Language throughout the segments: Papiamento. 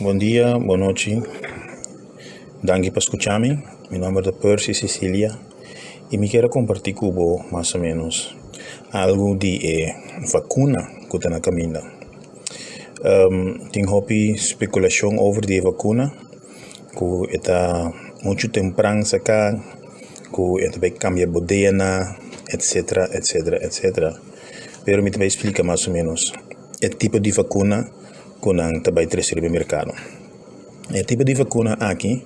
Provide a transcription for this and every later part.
Bon dia, bon nochi. Danki pa skucha mi. Mi nòmber ta Percy Cecilia i mi kier a kompartí ku bo mas o ménos algu di e vakuna ku ta na kaminda. Tin hopi spekulashon over di e vakuna ku e ta muchu tempran saká, ku e ta bai kambia bo DNA, etsetera, etsetera, etsetera. Pero mi ta bai splika mas o ménos e tipo di vakuna ku nan ta bai trese riba e merkado. E tipo di vakuna aki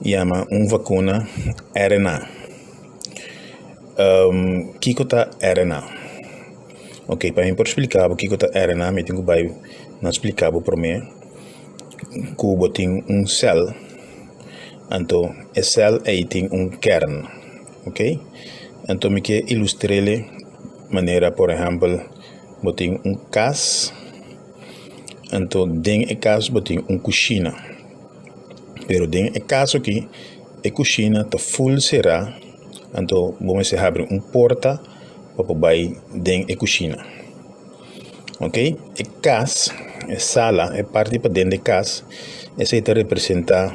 yama un vakuna RNA. Kiko ta RNA? Ok, pa mi por splika bo kiko ta RNA mi tin ku bai na splika bo promé ku bo tin un sèl, anto e sèl ei tin un kern, ok. Anto mi ke ilustr'el manera por ehèmpel bo tin un kas. Anto den e kas bo tin un kushina, pero den e kas aki e kushina ta ful será, anto bo mester habri un porta pa por bai den e kushina. Ok, e kas, e sala, e parti paden di e kas, esei ta representá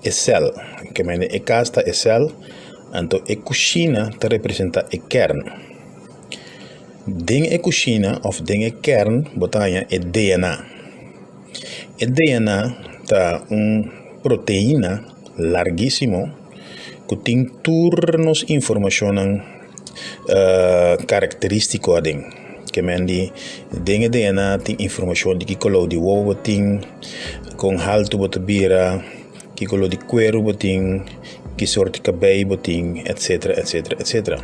e sèl, ke mende e kas ta e sèl, anto e kushina ta representá e kern. Den e kushina òf den e kern bo ta haña e DNA. E DNA ta un proteina largísimo ku tin tur nos informashonnan karakterístiko aden. Ke men di den e DNA tin informashon di ki koló di wowo bo tin, kon haltu bo ta bira, ki koló di kueru bo tin, ki sorti kabei bo tin, etsetera, etsetera, etsetera.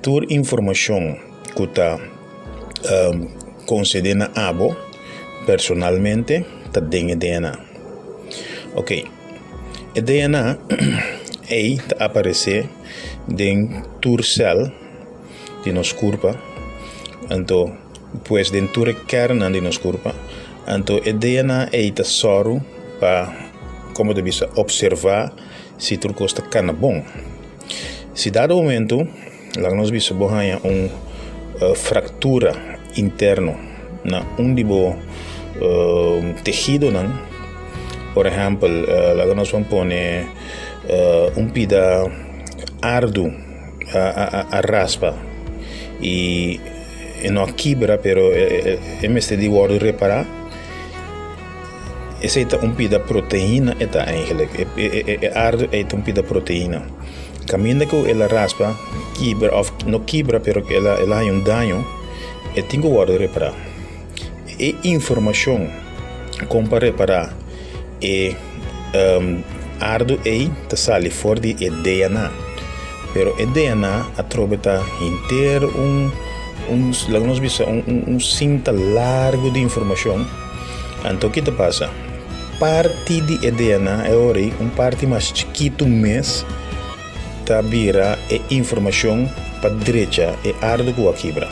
Tur informashon ku ta konsedé na abo personalmente ta den e DNA. Ok, e DNA ei ta aparesé den tur sèl di nos kurpa, anto pues den tur e kèrnnan di nos kurpa, anto e DNA ei ta sòru pa, komo ta bisa, opservá si tur kos ta kana bon. Si dado momento laga nos bisa bo haña un fraktura interno na un di bo tehidonan, por ehèmpel laga nos ban pone un pida ardu a raspa i e no a kibra pero e mester di wòrdu repará. Esei ta un pida proteina e ta eigenlijk. E ardu ei ta un pida proteina. Kaminda ku el a raspa, kibra òf no kibra pero el a el a haña un daño, e tin ku wòrdu repará. E informashon kon pa repará e ardu ei ta sali for di e DNA. Pero e DNA atrobe ta henter un un laga nos bisa un sinta largu di informashon. Anto ki ta pasa? Parti di e DNA e ora ei, un parti mas chikitu mes, ta bira e informashon pa drecha e ardu ku a kibra.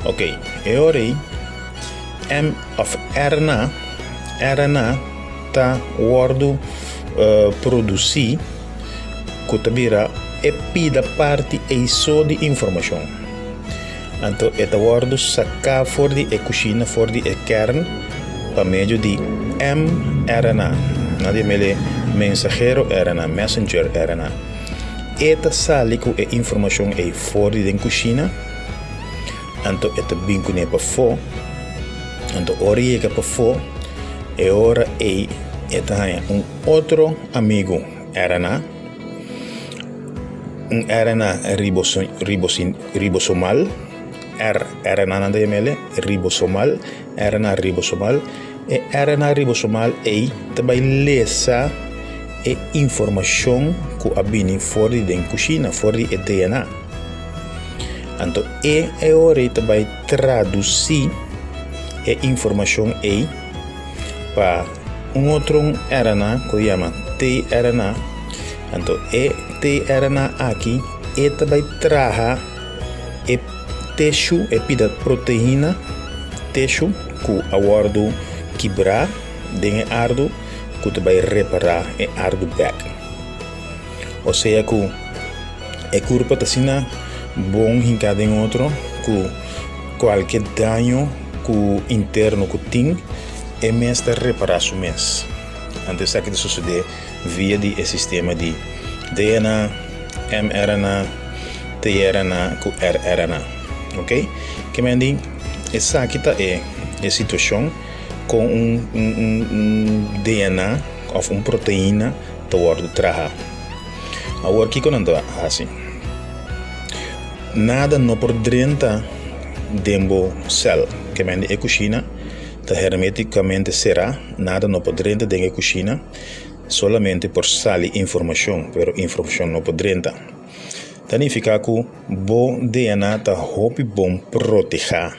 Ok, e ora ei, M òf RNA, RNA ta wòrdu produsí ku ta bira e pida parti ei so di informashon. Anto e ta wòrdu saká for di e kushina, for di e kern, pa medio di mRNA. Nan di mele mensahero RNA, messenger RNA. E ta sali ku e informashon ei for di den kushina, anto e ta bin kuné pafó. Anto ora e yega pafó, e ora ei e ta haña un otro amigu RNA. Un RNA ribosomal, rRNA nan ta yam'el, ribosomal, RNA ribosomal. E RNA ribosomal ei ta bai lesa e informashon ku a bini for di den kushina, for di e DNA. Anto e e ora ei ta bai tradusí e informashon ei pa un otro RNA ku yama tRNA. Anto e tRNA aki e ta bai traha e teshu, e pida proteina teshu ku a wòrdu kibrá den e ardu ku ta bai repará e ardu bèk. Osea ku e kurpa ta asina bon hinká den otro ku kualke daño ku interno ku tin. e mes ta repará su mes. Anto esaki ta sosodé via di e sistema di DNA, mRNA, tRNA ku rRNA. Ok? Ke men di esaki ta e e situashon kon un un un un DNA òf un proteina ta wòrdu traha. Awor kiko nan ta hasi? Nada no por drenta den bo sèl. Ke men di e kushina ta hermetikamente será, nada no por drenta den e kushina, solamente por sali informashon, pero informashon no por drenta. Ta nifiká ku bo DNA ta hopi bon protehá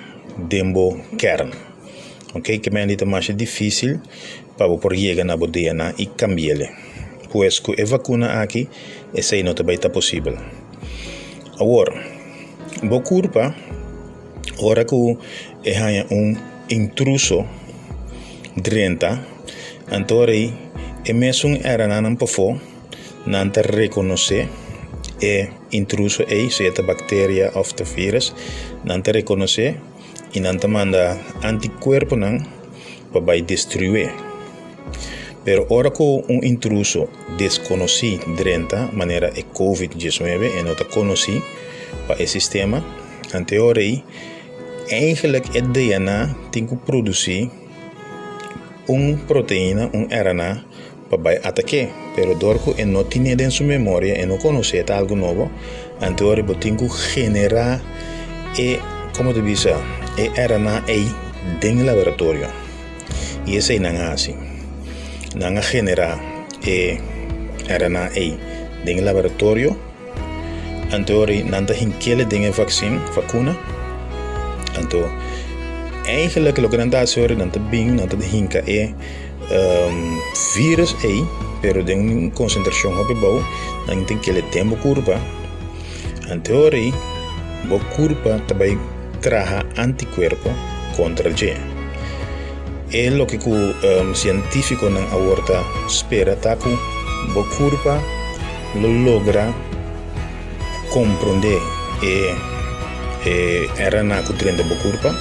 den bo kern. Ok, ke men di ta masha difísil pa bo por yega na bo DNA i kambi'el. Pues ku e vakuna aki esei no ta bai ta posibel. Awor, bo kurpa ora ku e haña un intruso drenta, anto ora ei e mesun RNAnan pafó nan ta rekonosé e intruso ei, sea ta bakteria òf ta vírus, nan ta rekonosé i nan ta manda antikuerponan pa bai destrué. Pero ora ku un intruso deskonosí drenta, manera e Covid 19, e no ta konosí pa e sistema, ante ora ei eigenlijk e DNA tin ku produsí un proteina, un RNA, pa bai atak'é. Pero dor ku e no tin'é den su memoria, e no konosé, e ta algu nobo, ante ora ei bo tin ku generá e, komo ta bisa, e RNA ei den laboratorio. I esei nan a hasi. Nan a generá e RNA ei den e laboratorio. Anto ora nan ta hinkele den e vaksin, vakuna. Anto eigenlijk loke nan ta hasi ora nan ta bin nan ta hinka e virus ei, pero den un konsentrashon hopi bou, nan ta hinkele den bo kurpa. Anto ora bo kurpa ta bai traha antikuerpo kontra dje. E loke ku sientífikonan awor ta spera ta ku bo kurpa lo logra komprondé e e RNA ku drenta bo kurpa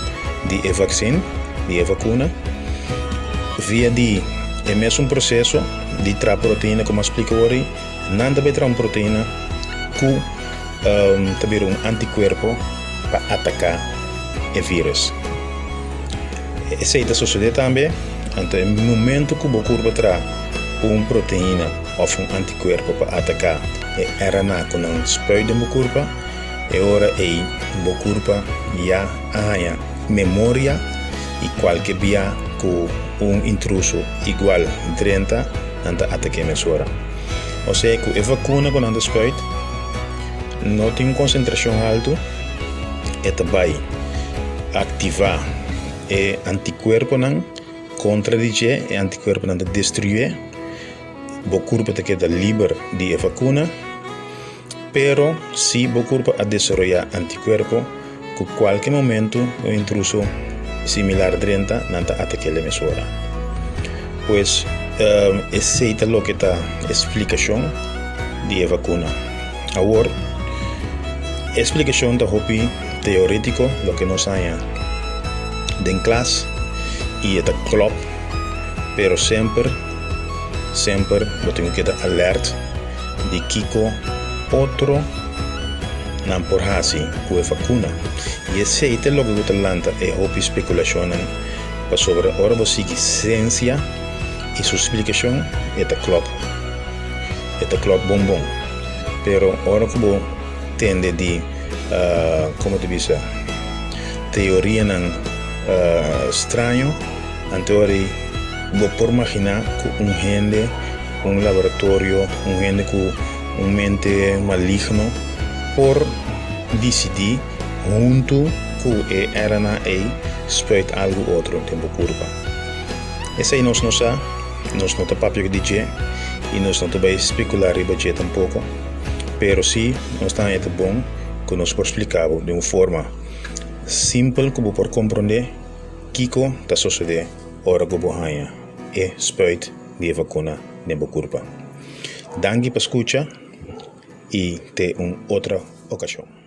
di e vaksin, di e vakuna, via di e mesun proseso di traha proteina ku mi a splika awor ei, nan ta bai traha un proteina ku ta bira un antikuerpo pa ataká e vírus. Esei ta sosodé tambe anto e momento ku bo kurpa traha un proteina òf un antikuerpo pa ataká e RNA ku nan spuit den bo kurpa, e ora ei bo kurpa ya a haña memoria i kualke bia ku un intruso igual drenta nan ta atak'é mesora. Osea ku e vakuna ku nan ta spuit no tin un konsentrashon haltu, e ta bai aktivá e antikuerponan kontra di dje, e antikuerponan ta destruyé, bo kurpa ta keda liber di e vakuna, pero si bo kurpa a desaroyá antikuerpo ku kualke momentu un intruso similar drenta nan ta atak'é mesora. Pues esei ta loke ta e splikashon di e vakuna. Awor e splikashon ta hopi teoretiko loke nos haña den klas i e ta klòp pero semper semper bo tin ku keda alèrt di kiko otro nan por hasi ku e vakuna. I esei ta loke ku ta lanta e hopi spekulashonnan pasobra ora bo sigui siensia i su splikashon e ta klòp, e ta klòp bon bon. Pero ora ku bo tende di komo ta bisa teorianan straño anto ora bo por maginá ku un hende un laboratorio, un hende ku un mente maligno por disidí huntu ku e RNA ei spuit algu otro den bo kurpa. Esei nos no sa, nos no ta papia di dje i nos no ta bai spekulá riba dje tampoko, pero sí nos ta haña ta bon ku nos por splika bo den un forma simpel ku bo por komprondé kiko ta sosodé ora ku bo haña e spuit di e vakuna den bo kurpa. Danki pa skucha i te un otro okashon.